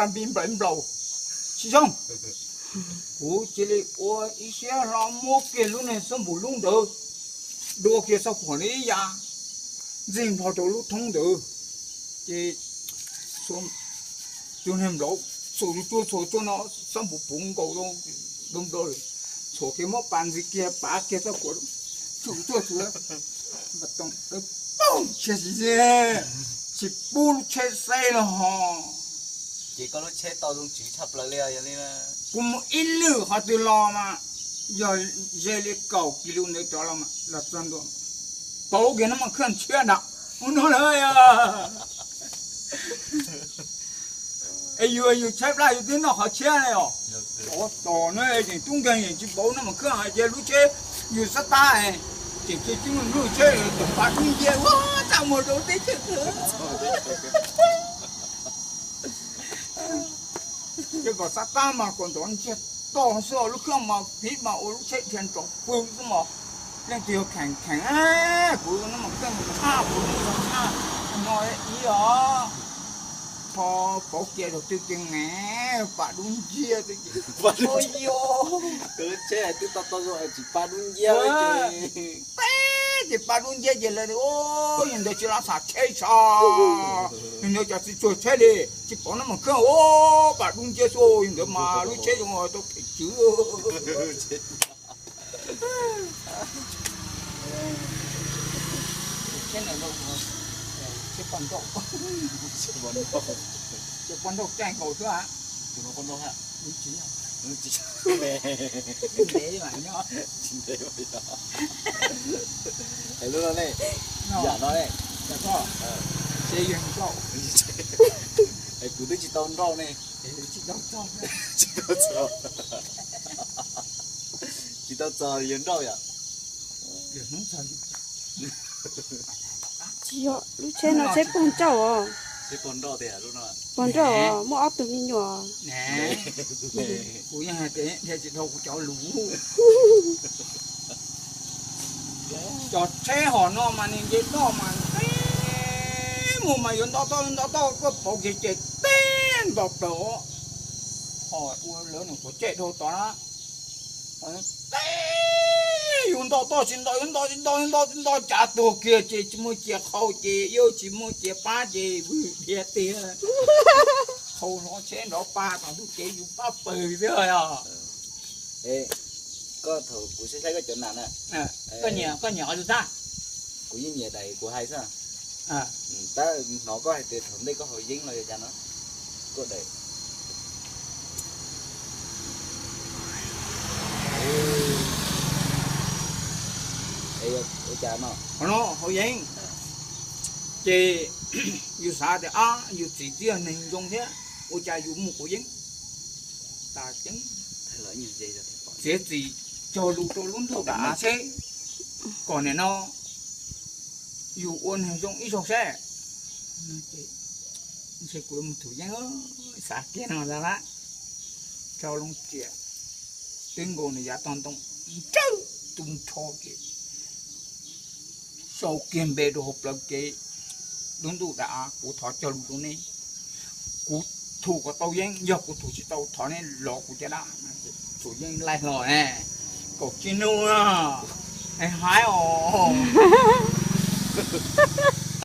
npib nplaws nplaus. Tsis zoo, kuv cia li ua ib siab hlo muab kiag lub niag xab npum lub ntawd dua kiag txog phuam li ib yav, ntxig nplho rau lub thoob ntawd, ces tus niag nplaum txhuam tsuag txhuam tsuag no, xab npum puv nkaus npau npau, txhuam kiag muab pas ntxiv kiag pav kiag txoj kua, tsuj tsuaj tsuag, tsis pub lub tsheb xeb los ho. Ces koj lub tsheb tau zoo tswv tshaj plaws li os, yog li. Kuv mus ib lwm qhov twg los mas yog ze li kaum kis lus ntawd cov los los txog ntua, pauv kiag nab mas khaj tshiab nram ub no lawm. Es yus yus tshaib plab yus twb noj qhov tshiab ne os. Ov tos na, yeej tub nkeeg yeej tsis pauv nab mas khaj hais tias lub tsheb yus xab tab, tseem cia tsis muaj lub tsheb tus pa dub ncia ua txaj muag rau teb chaws. Ces kom xab tab mas kom nrov ntsiag to xwb, lub khaj mas phib mas ua lub tsheb dhia nrov pw xwb mas. Leej twg yog kheem kheem, kuv nab mas khaj tshaj, kuv nab tshaj no ib os. Tho pauv kiag thaum twg ces nge, pa dub ncia, tsheb tsis pa dub ncia, teb ces pa dub ncia ces lawv, yog ntawd tsis los txham tsheb tso, yog ntawd cov txiv tsuag tsheb li, tsis pauv nab mas khaj, pa dub ncia xwb, yog ntawd mas lub tsheb zoo tau phem tswv. Tsheb poj nrauj, tsheb poj nrauj caij nkaus xwb. Lub no ne, yam no ne, kuv twb tsis tau nrauj ne. Tsis tau txog, tsis tau txog yuav nrauj yom. Tsis yog, lub tsheb no tsheb pog nrauj os. Pog nrauj os, muaj ob tug me nyuam. Kuv yeej hais tias dhia tsis dhau kuv cov lus. Cov tsheb hom no mas nws nce toj mas teb mus mas yuav nto toj nto toj, koj pauv kiag ces teb nto plaws. Hom ua lawv nws quav caij dhau tod na, teb yuav nto toj tsis nto, yuav nto tsis nto, yuav nto tsis nto, cav tuag kiag ces tsis muaj cia qhau ces yuav tsis muaj cia pab ces vwm dhia tiag. Qhau hlo tsheb nrov pa tom ntug kev yus pab pawg xwb os. Koj thaum kuv saib saib koj cov nas na, koj nyiam qhov twg tag? Kuv yeej nyiam daim kuv hais xwb. Tab hnov koj hais tias thaum ntej koj haus yeeb los yog cas no, koj daim ua cas no? Qhov no haus yeeb ces yus xav tias ab yus txiv twb yog neeg zoo thiab, ua cas yus mus quav yeeb tas ceeb. Txiav txim cog lus rau lub ntuj dam av seb kom nim no yus ua neeg zoo ib zaug seb. Ntshe kuv mus thum yeeb, xav kiag no ntag lawm. Rau loo riam, twb nkaus nws yav tog ntoo ntsawj tu nrho ces sau kiag npe rau hauv plawv kev. Lub ntuj dam av, kuv thov cog lus rau neb, kuv thum kom tau yeeb, yog kuv thum tsis tau thov neb lov kuv caj dab. Thum yeeb laij hlo ne, kaum tsib hnub, hais os.